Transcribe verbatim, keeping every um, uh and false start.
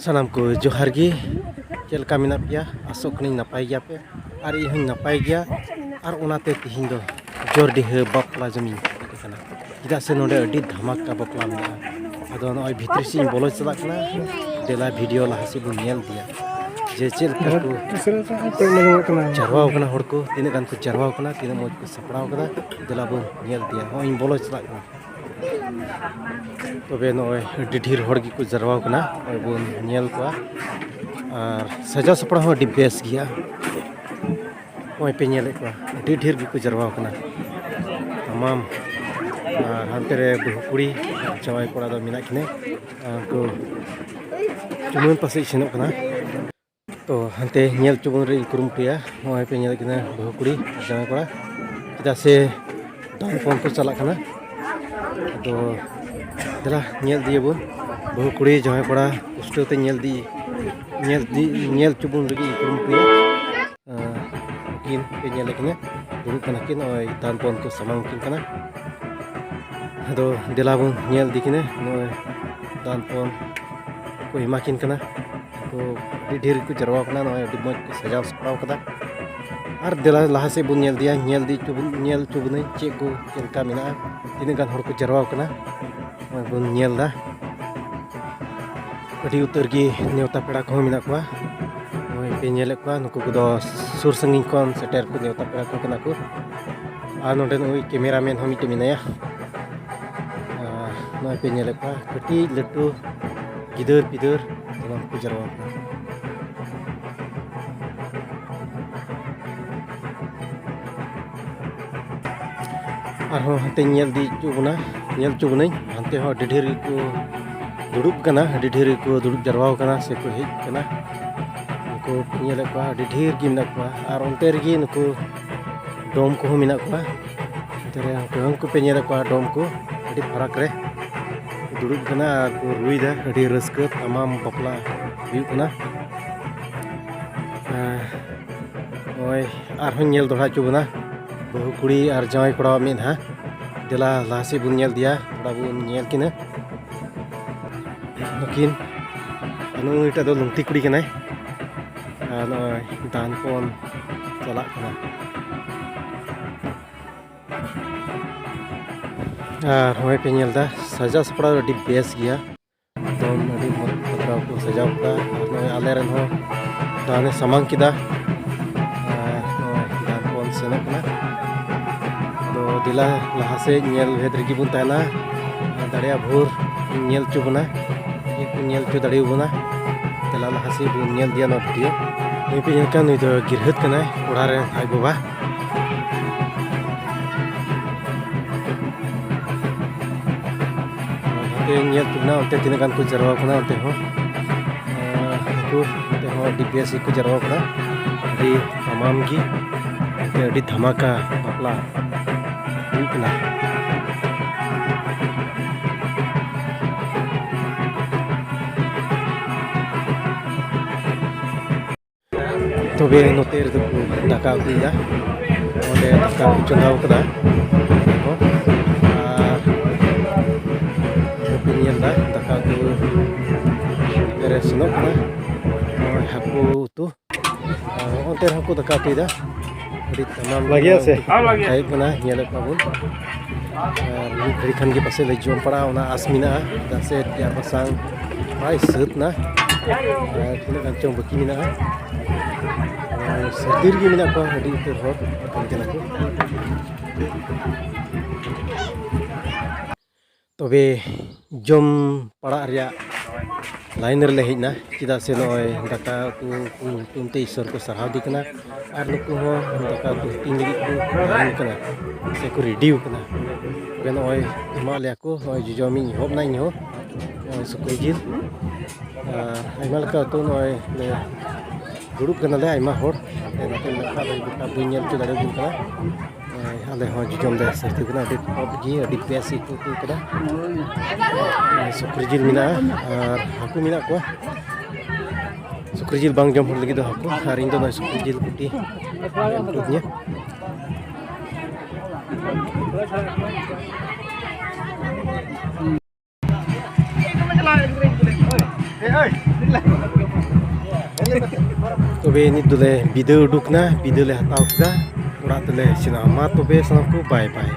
ᱥᱟᱱᱟᱢ ᱠᱚ ᱡᱚᱦᱟᱨ ᱜᱮ᱾ ᱪᱮᱫ ᱞᱮᱠᱟ ᱢᱮᱱᱟᱜ ᱯᱮᱭᱟ? ᱟᱥᱚᱜ ᱠᱟᱹᱱᱟᱹᱧ ᱱᱟᱯᱟᱭ ᱜᱮᱭᱟᱯᱮ, ᱟᱨ ᱤᱧ ᱦᱚᱸᱧ ᱱᱟᱯᱟᱭ ᱜᱮᱭᱟ᱾ ᱟᱨ ᱚᱱᱟᱛᱮ ᱛᱤᱦᱤᱧ ᱫᱚ ᱡᱳᱨᱰᱤᱦᱟᱹ ᱵᱟᱯᱞᱟ ᱡᱚᱢᱤᱧ ᱦᱮᱡ ᱟᱠᱟᱱᱟ, ᱪᱮᱫᱟᱜ ᱥᱮ ᱱᱚᱰᱮ ᱟᱹᱰᱤ ᱫᱷᱟᱢᱟᱠᱟ ᱵᱟᱯᱞᱟ ᱢᱮᱱᱟᱜᱼᱟ᱾ ᱟᱫᱚ ᱱᱚᱜᱼᱚᱭ ᱵᱷᱤᱛᱨᱤ ᱥᱮᱫ ᱤᱧ ᱵᱚᱞᱚ ᱪᱟᱞᱟᱜ ᱠᱟᱱᱟ᱾ ᱫᱮᱞᱟ ᱵᱷᱤᱰᱤᱭᱳ ᱞᱟᱦᱟ ᱥᱮᱫ ᱵᱚᱱ ᱧᱮᱞ ᱤᱫᱤᱭᱟ ᱡᱮ ᱪᱮᱫ ᱞᱮᱠᱟ ᱠᱚ ᱡᱟᱨᱣᱟ ᱟᱠᱟᱱᱟ ᱦᱚᱲ ᱠᱚ, ᱛᱤᱱᱟᱹᱜ ᱜᱟᱱ ᱠᱚ ᱡᱟᱨᱣᱟ ᱟᱠᱟᱱᱟ, ᱛᱤᱱᱟᱹᱜ ᱢᱚᱡᱽ ᱠᱚ ᱥᱟᱯᱲᱟᱣ ᱟᱠᱟᱫᱟ᱾ ᱫᱮᱞᱟ ᱵᱚᱱ ᱧᱮᱞ ᱤᱫᱤᱭᱟ᱾ ᱱᱚᱜᱼᱚᱭ ᱤᱧ ᱵᱚᱞᱚ ᱪᱟᱞᱟᱜ ᱠᱟᱱᱟ᱾ ᱛᱚᱵᱮ ᱱᱚᱜᱼᱚᱭ ᱟᱹᱰᱤ ᱰᱷᱮᱨ ᱦᱚᱲ ᱜᱮᱠᱚ ᱡᱟᱨᱣᱟ ᱠᱟᱱᱟ, ᱱᱚᱜᱼᱚᱭ ᱵᱚᱱ ᱧᱮᱞ ᱠᱚᱣᱟ᱾ ᱟᱨ ᱥᱟᱡᱟᱣ ᱥᱟᱯᱲᱟᱣ ᱦᱚᱸ ᱟᱹᱰᱤ ᱵᱮᱥ ᱜᱮᱭᱟ᱾ ᱱᱚᱜᱼᱚᱭ ᱯᱮ ᱧᱮᱞᱮᱫ ᱠᱚᱣᱟ, ᱟᱹᱰᱤ ᱰᱷᱮᱨ ᱜᱮᱠᱚ ᱡᱟᱨᱣᱟ ᱠᱟᱱᱟ᱾ ᱛᱟᱢᱟᱢ ᱟᱨ ᱦᱟᱱᱛᱮ ᱨᱮ ᱵᱟᱹᱦᱩ ᱠᱩᱲᱤ, ᱡᱟᱶᱟᱭ ᱠᱚᱲᱟ ᱫᱚ ᱢᱮᱱᱟᱜ ᱠᱤᱱᱟᱹ᱾ ᱟᱨ ᱩᱱᱠᱩ ᱪᱩᱢᱟᱹᱱ ᱯᱟᱥᱮᱡ ᱥᱮᱱᱚᱜ ᱠᱟᱱᱟ᱾ ᱛᱚ ᱦᱟᱱᱛᱮ ᱧᱮᱞ ᱦᱚᱪᱚ ᱵᱚᱱ ᱨᱮ ᱤᱧ ᱠᱩᱨᱩᱢᱩᱴᱩᱭᱟ᱾ ᱱᱚᱜᱼᱚᱭ ᱯᱮ ᱧᱮᱞᱮᱫ ᱠᱤᱱᱟ ᱵᱟᱹᱦᱩ ᱠᱩᱲᱤ ᱡᱟᱶᱟᱭ ᱠᱚᱲᱟ, ᱪᱮᱫᱟᱜ ᱥᱮ ᱫᱟᱱ ᱯᱚᱱ ᱠᱚ ᱪᱟᱞᱟᱜ ᱠᱟᱱᱟ᱾ ᱟᱫᱚ ᱫᱮᱞᱟ ᱧᱮᱞ ᱤᱫᱤᱭᱟᱵᱚᱱ ᱵᱟᱹᱦᱩ ᱠᱩᱲᱤ ᱡᱟᱶᱟᱭ ᱠᱚᱲᱟ ᱯᱩᱥᱴᱟᱹᱣ ᱛᱮ ᱧᱮᱞ ᱤᱫᱤ, ᱧᱮᱞ ᱤᱫᱤ, ᱧᱮᱞ ᱦᱚᱪᱚ ᱵᱚᱱ ᱞᱟᱹᱜᱤᱫ ᱤᱧ ᱠᱩᱨᱩᱢᱩᱴᱩᱭᱟ᱾ ᱟᱸ, ᱩᱱᱠᱤᱱ ᱯᱮ ᱧᱮᱞᱮᱫ ᱠᱤᱱᱟ, ᱫᱩᱲᱩᱵ ᱠᱟᱱᱟ ᱠᱤᱱ, ᱱᱚᱜᱼᱚᱭ ᱫᱟᱱ ᱯᱚᱱ ᱠᱚ ᱥᱟᱢᱟᱝ ᱠᱤᱱ ᱠᱟᱱᱟ᱾ ᱟᱫᱚ ᱫᱮᱞᱟ ᱵᱚᱱ ᱧᱮᱞ ᱤᱫᱤ ᱠᱤᱱᱟ, ᱱᱚᱜᱼᱚᱭ ᱫᱟᱱ ᱯᱚᱱ ᱠᱚ ᱮᱢᱟ ᱠᱤᱱ ᱠᱟᱱᱟ᱾ ᱠᱚ ᱟᱹᱰᱤ ᱰᱷᱮᱨ ᱜᱮᱠᱚ ᱡᱟᱨᱣᱟ ᱠᱟᱱᱟ, ᱱᱚᱜᱼᱚᱭ ᱟᱹᱰᱤ ᱢᱚᱡᱽ ᱠᱚ ᱥᱟᱡᱟᱣ ᱥᱟᱯᱲᱟᱣ ᱠᱟᱫᱟ᱾ ᱟᱨ ᱫᱮᱞᱟ ᱞᱟᱦᱟ ᱥᱮᱫ ᱵᱚᱱ ᱧᱮᱞ ᱤᱫᱤᱭᱟ, ᱧᱮᱞ ᱤᱫᱤ ᱦᱚᱪᱚ ᱵᱚᱱ, ᱧᱮᱞ ᱦᱚᱪᱚ ᱵᱚᱱᱟᱹᱧ ᱪᱮᱫ ᱠᱚ ᱪᱮᱫ ᱞᱮᱠᱟ ᱢᱮᱱᱟᱜᱼᱟ, ᱛᱤᱱᱟᱹᱜ ᱜᱟᱱ ᱦᱚᱲ ᱠᱚ ᱡᱟᱨᱣᱟ ᱠᱟᱱᱟ, ᱱᱚᱜᱼᱚᱭ ᱵᱚᱱ ᱧᱮᱞ ᱮᱫᱟ᱾ ᱟᱹᱰᱤ ᱩᱛᱟᱹᱨ ᱜᱮ ᱱᱮᱣᱛᱟ ᱯᱮᱲᱟ ᱠᱚᱦᱚᱸ ᱢᱮᱱᱟᱜ ᱠᱚᱣᱟ᱾ ᱱᱚᱜᱼᱚᱭ ᱯᱮ ᱧᱮᱞᱮᱫ ᱠᱚᱣᱟ, ᱱᱩᱠᱩ ᱠᱚᱫᱚ ᱥᱩᱨ ᱥᱟᱺᱜᱤᱧ ᱠᱷᱚᱱ ᱥᱮᱴᱮᱨ ᱠᱚ ᱱᱮᱣᱛᱟ ᱯᱮᱲᱟ ᱠᱚ ᱠᱟᱱᱟ ᱠᱚ᱾ ᱟᱨ ᱱᱚᱰᱮ ᱱᱩᱭ ᱠᱮᱢᱮᱨᱟ ᱢᱮᱱ ᱦᱚᱸ ᱢᱤᱫᱴᱮᱱ ᱢᱮᱱᱟᱭᱟ᱾ ᱟᱨ ᱱᱚᱜᱼᱚᱭ ᱯᱮ ᱧᱮᱞᱮᱫ ᱠᱚᱣᱟ, ᱠᱟᱹᱴᱤᱡ ᱞᱟᱹᱴᱩ ᱜᱤᱫᱟᱹᱨ ᱯᱤᱫᱟᱹᱨ ᱥᱟᱱᱟᱢ ᱠᱚ ᱡᱟᱨᱣᱟ ᱠᱟᱱᱟ᱾ ᱟᱨᱦᱚᱸ ᱦᱟᱱᱛᱮᱧ ᱧᱮᱞ ᱤᱫᱤ ᱦᱚᱪᱚ ᱵᱚᱱᱟ, ᱧᱮᱞ ᱦᱚᱪᱚ ᱵᱚᱱᱟᱹᱧ᱾ ᱦᱟᱱᱛᱮ ᱦᱚᱸ ᱟᱹᱰᱤ ᱰᱷᱮᱨ ᱜᱮᱠᱚ ᱫᱩᱲᱩᱵ ᱠᱟᱱᱟ, ᱟᱹᱰᱤ ᱰᱷᱮᱨ ᱜᱮᱠᱚ ᱫᱩᱲᱩᱵ ᱡᱟᱨᱣᱟ ᱠᱟᱱᱟ ᱥᱮᱠᱚ ᱦᱮᱡ ᱠᱟᱱᱟ᱾ ᱩᱱᱠᱩ ᱯᱮ ᱧᱮᱞᱮᱫ ᱠᱚᱣᱟ, ᱟᱹᱰᱤ ᱰᱷᱮᱨ ᱜᱮ ᱢᱮᱱᱟᱜ ᱠᱚᱣᱟ᱾ ᱟᱨ ᱚᱱᱛᱮ ᱨᱮᱜᱮ ᱱᱩᱠᱩ ᱰᱚᱢ ᱠᱚᱦᱚᱸ ᱢᱮᱱᱟᱜ ᱠᱚᱣᱟ᱾ ᱚᱱᱛᱮ ᱨᱮ ᱩᱱᱠᱩ, ᱩᱱᱠᱩ ᱯᱮ ᱧᱮᱞᱮᱫ ᱠᱚᱣᱟ ᱰᱚᱢ ᱠᱚ, ᱟᱹᱰᱤ ᱯᱷᱟᱨᱟᱠ ᱨᱮ ᱫᱩᱲᱩᱵ ᱠᱟᱱᱟ ᱟᱨ ᱠᱚ ᱨᱩᱭᱫᱟ᱾ ᱟᱹᱰᱤ ᱨᱟᱹᱥᱠᱟᱹ ᱛᱟᱢᱟᱢ ᱵᱟᱯᱞᱟ ᱦᱩᱭᱩᱜ ᱠᱟᱱᱟ᱾ ᱟᱨ ᱱᱚᱜᱼᱚᱭ ᱟᱨᱦᱚᱸ ᱧᱮᱞ ᱫᱚᱦᱲᱟ ᱦᱚᱪᱚ ᱵᱚᱱᱟ ᱵᱟᱹᱦᱩ ᱠᱩᱲᱤ ᱟᱨ ᱡᱟᱶᱟᱭ ᱠᱚᱲᱟᱣᱟᱜ ᱢᱮᱫᱦᱟ᱾ ᱫᱮᱞᱟ ᱞᱟᱦᱟ ᱥᱮᱫ ᱵᱚᱱ ᱧᱮᱞ ᱤᱫᱤᱭᱟ, ᱛᱷᱚᱲᱟ ᱵᱚᱱ ᱧᱮᱞ ᱠᱤᱱᱟ ᱱᱩᱠᱤᱱ᱾ ᱟᱨ ᱱᱩᱭᱴᱟᱜ ᱫᱚ ᱞᱩᱝᱛᱤ ᱠᱩᱲᱤ ᱠᱟᱱᱟᱭ᱾ ᱟᱨ ᱱᱚᱜᱼᱚᱭ ᱫᱟᱱ ᱯᱚᱱ ᱪᱟᱞᱟᱜ ᱠᱟᱱᱟ᱾ ᱟᱨ ᱱᱚᱜᱼᱚᱭ ᱯᱮ ᱧᱮᱞ ᱮᱫᱟ, ᱥᱟᱡᱟᱣ ᱥᱟᱯᱲᱟᱣ ᱟᱹᱰᱤ ᱵᱮᱥ ᱜᱮᱭᱟ᱾ ᱮᱠᱫᱚᱢ ᱟᱹᱰᱤ ᱢᱚᱡᱽ ᱥᱟᱯᱲᱟᱣ ᱠᱚ ᱥᱟᱡᱟᱣ ᱠᱮᱫᱟ᱾ ᱟᱨ ᱱᱚᱜᱼᱚᱭ ᱟᱞᱮ ᱨᱮᱱ ᱦᱚᱸ ᱫᱟᱱᱮ ᱥᱟᱢᱟᱝ ᱠᱮᱫᱟ᱾ ᱟᱨ ᱱᱚᱜᱼᱚᱭ ᱫᱟᱱ ᱵᱚᱱ ᱥᱮᱱᱚᱜ ᱠᱟᱱᱟ᱾ ᱟᱫᱚ ᱫᱮᱞᱟ ᱞᱟᱦᱟ ᱥᱮᱫ ᱧᱮᱞ ᱵᱷᱮᱫ ᱨᱮᱜᱮ ᱵᱚᱱ ᱛᱟᱦᱮᱱᱟ᱾ ᱟᱨ ᱫᱟᱲᱮᱭᱟᱜ ᱵᱷᱳᱨ ᱧᱮᱞ ᱦᱚᱪᱚ ᱵᱚᱱᱟ, ᱪᱮᱫ ᱠᱚ ᱧᱮᱞ ᱦᱚᱪᱚ ᱫᱟᱲᱮᱭᱟᱵᱚᱱᱟ᱾ ᱫᱮᱞᱟ ᱞᱟᱦᱟ ᱥᱮᱫ ᱵᱚᱱ ᱧᱮᱞ ᱤᱫᱤᱭᱟ ᱱᱚᱣᱟ ᱵᱷᱤᱰᱤᱭᱳ᱾ ᱱᱩᱭ ᱯᱮ ᱧᱮᱞ ᱠᱟᱱ, ᱱᱩᱭ ᱫᱚ ᱜᱤᱨᱦᱟᱹᱛ ᱠᱟᱱᱟᱭ, ᱠᱚᱲᱟ ᱨᱮᱱ ᱟᱡ ᱵᱟᱵᱟ᱾ ᱚᱱᱛᱮ ᱧᱮᱞ ᱛᱟᱵᱚᱱᱟ, ᱚᱱᱛᱮ ᱛᱤᱱᱟᱹᱜ ᱜᱟᱱ ᱠᱚ ᱡᱟᱨᱣᱟ ᱠᱟᱱᱟ, ᱚᱱᱛᱮ ᱦᱚᱸ᱾ ᱟᱨ ᱩᱱᱠᱩ ᱚᱱᱛᱮ ᱦᱚᱸ ᱟᱹᱰᱤ ᱵᱮᱥ ᱜᱮᱠᱚ ᱡᱟᱨᱣᱟ ᱠᱟᱱᱟ, ᱟᱹᱰᱤ ᱛᱟᱢᱟᱢ ᱜᱮ, ᱚᱱᱛᱮ ᱟᱹᱰᱤ ᱫᱷᱟᱢᱟᱠᱟ ᱵᱟᱯᱞᱟ ᱦᱩᱭᱩᱜ ᱠᱟᱱᱟ᱾ ᱛᱚᱵᱮ ᱱᱚᱛᱮ ᱨᱮᱫᱚ ᱠᱚ ᱫᱟᱠᱟ ᱩᱛᱩᱭᱮᱫᱟ᱾ ᱚᱸᱰᱮ ᱫᱟᱠᱟ ᱠᱚ ᱪᱚᱸᱫᱟ ᱟᱠᱟᱫᱟ᱾ ᱟᱨ ᱯᱮ ᱧᱮᱞ ᱮᱫᱟ, ᱫᱟᱠᱟ ᱩᱛᱩ ᱨᱮ ᱥᱮᱱᱚᱜ ᱠᱟᱱᱟ᱾ ᱱᱚᱜᱼᱚᱭ ᱦᱟᱹᱠᱩ ᱩᱛᱩ᱾ ᱟᱨ ᱚᱱᱛᱮ ᱨᱮᱦᱚᱸ ᱠᱚ ᱫᱟᱠᱟ ᱩᱛᱩᱭᱮᱫᱟ᱾ ᱟᱹᱰᱤ ᱛᱟᱢᱟᱢ ᱞᱟᱜᱮᱭᱟ ᱥᱮ? ᱠᱷᱟᱭᱮᱫ ᱠᱟᱱᱟ, ᱧᱮᱞᱮᱫ ᱠᱚᱣᱟ ᱵᱚᱱ᱾ ᱟᱨ ᱢᱤᱫ ᱜᱷᱟᱹᱲᱤ ᱠᱷᱟᱱ ᱜᱮ ᱯᱟᱥᱮᱡ ᱞᱮ ᱡᱚᱢ ᱯᱟᱲᱟᱜᱼᱟ, ᱚᱱᱟ ᱟᱥ ᱢᱮᱱᱟᱜᱼᱟ, ᱪᱮᱫᱟᱜ ᱥᱮ ᱨᱮᱭᱟᱲ ᱵᱟᱥᱟᱝ ᱯᱨᱟᱭ ᱥᱟᱹᱛ ᱮᱱᱟ᱾ ᱟᱨ ᱛᱤᱱᱟᱹᱜ ᱜᱟᱱ ᱪᱚᱝ ᱵᱟᱹᱠᱤ ᱢᱮᱱᱟᱜᱼᱟ᱾ ᱟᱨ ᱥᱟᱹᱨᱫᱤ ᱨᱮᱜᱮ ᱢᱮᱱᱟᱜ ᱠᱚᱣᱟ, ᱟᱹᱰᱤ ᱩᱛᱟᱹᱨ ᱦᱚᱲ ᱠᱟᱹᱢᱤ ᱠᱟᱱᱟ ᱠᱚ᱾ ᱛᱚᱵᱮ ᱡᱚᱢ ᱯᱟᱲᱟᱜ ᱨᱮᱭᱟᱜ ᱞᱟᱭᱤᱱ ᱨᱮᱞᱮ ᱦᱮᱡ ᱮᱱᱟ, ᱪᱮᱫᱟᱜ ᱥᱮ ᱱᱚᱜᱼᱚᱭ ᱫᱟᱠᱟ ᱩᱛᱩ ᱠᱚ ᱧᱩᱛᱩᱢ ᱛᱮ ᱤᱥᱥᱚᱨ ᱠᱚ ᱥᱟᱨᱦᱟᱣ ᱫᱤ ᱠᱟᱱᱟ᱾ ᱟᱨ ᱱᱩᱠᱩ ᱦᱚᱸ ᱫᱟᱠᱟ ᱩᱛᱩ ᱦᱟᱹᱴᱤᱧ ᱞᱟᱹᱜᱤᱫ ᱠᱚ ᱞᱟᱭᱤᱱ ᱠᱟᱱᱟ ᱥᱮ ᱠᱚ ᱨᱮᱰᱤ ᱟᱠᱟᱱᱟ᱾ ᱛᱚᱵᱮ ᱱᱚᱜᱼᱚᱭ ᱮᱢᱟᱜ ᱞᱮᱭᱟ ᱠᱚ, ᱱᱚᱜᱼᱚᱭ ᱡᱚᱡᱚᱢᱤᱧ ᱮᱦᱚᱵ ᱮᱱᱟ ᱤᱧ ᱦᱚᱸ᱾ ᱱᱚᱜᱼᱚᱭ ᱥᱩᱠᱨᱤ ᱡᱤᱞ, ᱟᱨ ᱟᱭᱢᱟ ᱞᱮᱠᱟ ᱩᱛᱩ᱾ ᱱᱚᱜᱼᱚᱭ ᱞᱮ ᱫᱩᱲᱩᱵ ᱠᱟᱱᱟᱞᱮ ᱟᱭᱢᱟ ᱦᱚᱲ, ᱱᱚᱛᱮ ᱢᱮᱱᱟᱜ ᱠᱷᱟᱱ ᱜᱚᱴᱟ ᱵᱟᱹᱧ ᱧᱮᱞ ᱦᱚᱪᱚ ᱫᱟᱲᱮᱭᱟᱵᱚᱱ ᱠᱟᱱᱟ᱾ ᱱᱚᱜᱼᱚᱭ ᱟᱞᱮ ᱦᱚᱸ ᱡᱚᱡᱚᱢ ᱞᱮ ᱥᱟᱹᱨᱫᱤ ᱠᱟᱱᱟ, ᱟᱹᱰᱤ ᱴᱚᱯ ᱜᱮ, ᱟᱹᱰᱤ ᱵᱮᱥ ᱜᱮᱠᱚ ᱩᱛᱩ ᱠᱟᱫᱟ᱾ ᱱᱚᱜᱼᱚᱭ ᱥᱩᱠᱨᱤ ᱡᱤᱞ ᱢᱮᱱᱟᱜᱼᱟ ᱟᱨ ᱦᱟᱹᱠᱩ ᱢᱮᱱᱟᱜ ᱠᱚᱣᱟ᱾ ᱥᱩᱠᱨᱤ ᱡᱤᱞ ᱵᱟᱝ ᱡᱚᱢ ᱦᱚᱲ ᱞᱟᱹᱜᱤᱫ ᱫᱚ ᱦᱟᱹᱠᱩ, ᱟᱨ ᱤᱧ ᱫᱚ ᱱᱚᱜᱼᱚᱭ ᱥᱩᱠᱨᱤ ᱡᱤᱞ ᱠᱩᱴᱤ ᱮᱢ ᱦᱚᱴᱚ ᱟᱹᱫᱤᱧᱟ᱾ ᱛᱚᱵᱮ ᱱᱤᱛ ᱫᱚᱞᱮ ᱵᱤᱫᱟᱹ ᱩᱰᱩᱠ ᱮᱱᱟ, ᱵᱤᱫᱟᱹ ᱞᱮ ᱦᱟᱛᱟᱣ ᱠᱮᱫᱟ, ᱚᱲᱟᱜ ᱛᱮᱞᱮ ᱥᱮᱱᱚᱜᱼᱟ᱾ ᱢᱟ ᱛᱚᱵᱮ ᱥᱟᱱᱟᱢ ᱠᱚ ᱵᱟᱭ ᱵᱟᱭ᱾